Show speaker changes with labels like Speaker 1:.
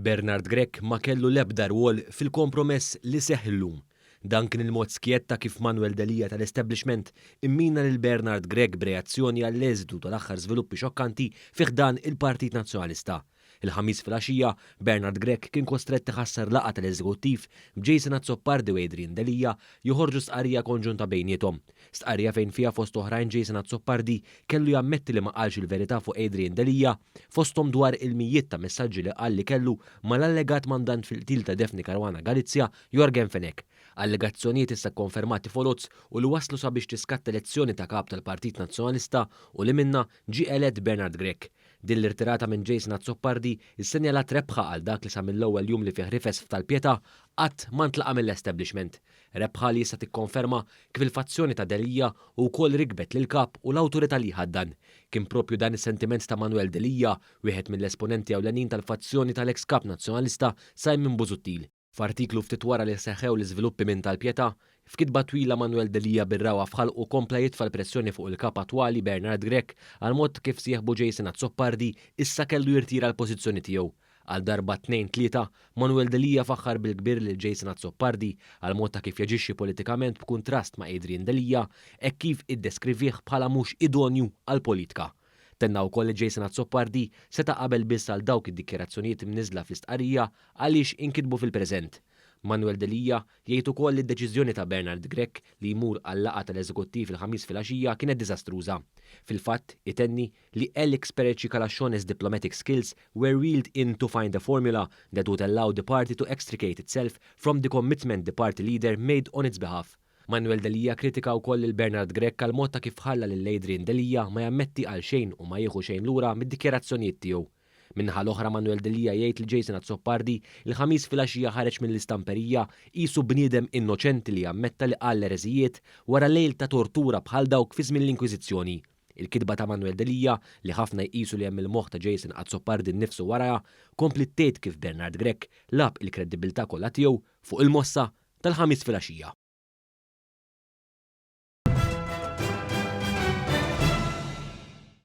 Speaker 1: Bernard Grech ma kellu l-ebda rwol fil-kompromess li seħħ illum. Dan kien il-mod skjett ta' kif Manuel Delia tal-establishment immina lil Bernard Grech b'reazzjoni għall-eżitu tal-aħħar żviluppi xokkanti fi ħdan il-Partit Nazzjonalista. Il-Ħamis filgħaxija, Bernard Grech kien kostrett iħassar laqgħa tal-eżekuttiv, b'Jason Azzopardi u Adrian Delia joħorġu stqarrija konġunta bejniethom. Stqarrija fejn fiha, fost oħrajn, Jason Azzopardi kellu jammetti li ma qalx il-verità fuq Adrian Delia, fosthom dwar il-mijiet ta' messaġġi li qal li kellu mal-allegat mandant fil-qtil ta' Daphne Caruana Galizia, Yorgen Fenech. Allegazzjonijiet issa konfermati foloz u li waslu sabiex tiskatta elezzjoni ta' kap tal-Partit Nazzjonalista u li minnha ġie elett Bernard Grech. Din l-irtirata minn Jason Azzopardi issenjalat rebħa għal dak li sa mill-ewwel jum li fih rifes f'Tal-Pietà qatt ma ntlaqa mill-establishment. Rebħa li issa tikkonferma kif il-fazzjoni ta' Delia wkoll rikbet lil kap u l-awtorità li ħaddan. Kien propju dan is-sentiment ta' Manuel Delia, wieħed mill-esponenti ewlenin tal-fazzjoni tal-ex kap nazzjonalista Simon Busuttil. F'artiklu ftit wara li seħħew l-iżviluppi minn Tal-Pietà, f'kitba twila Manuel Delia bir-ragħwa f'ħalqu kompla jitfa' l-pressjoni fuq il-kap attwali Bernard Grech għal mod kif sieħbu Jason Azzopardi issa kellu jirtira l-pożizzjoni tiegħu. Għal darba, tnejn, tlieta, Manuel Delia faħħar bil-kbir lil Jason Azzopardi għal mod ta' kif jaġixxi politikament, b'kuntrast ma' Adrian Delia, hekk kif iddeskrivih bħala mhux idonju għal politika. Tenna wkoll li Jason Azzopardi seta' qabel biss għal dawk id-dikjarazzjonijiet mniżla fl-istqarrija għaliex inkitbu fil-preżent. Manuel Delia jgħid ukoll li d-deċiżjoni ta' Bernard Grech li jmur għal-laqgħa tal-eżekuttiv il-Ħamis filgħaxija kienet diżastruża. Fil-fatt, itenni li Alex Perici Calascione's diplomatic skills were reeled in to find a formula that would allow the party to extricate itself from the commitment the party leader made on its behalf. Manuel Delia kritika wkoll lil Bernard Grech għal mod ta' kif ħalla lil Adrian Delia ma jammetti għal xejn u ma jieħu xejn lura mid-dikjarazzjonijiet tiegħu. Min-naħa l-oħra, Manuel Delia jgħid li Jason Azzopardi il-Ħamis filgħaxija ħareġ mill-istamperija qisu bniedem innoċenti li ammetta li qal l-ereżijiet wara lejl ta' tortura bħal dawk fi żmien l-Inkwiżizzjoni. Il-kitba ta' Manuel Delia, li ħafna jqisu li hemm il-moħħ ta' Jason Azzopardi nnifsu warajha, kompliet tgħid kif Bernard Grech lagħab il-kredibilità kollha tiegħu fuq il-mossa tal-Ħamis filgħaxija.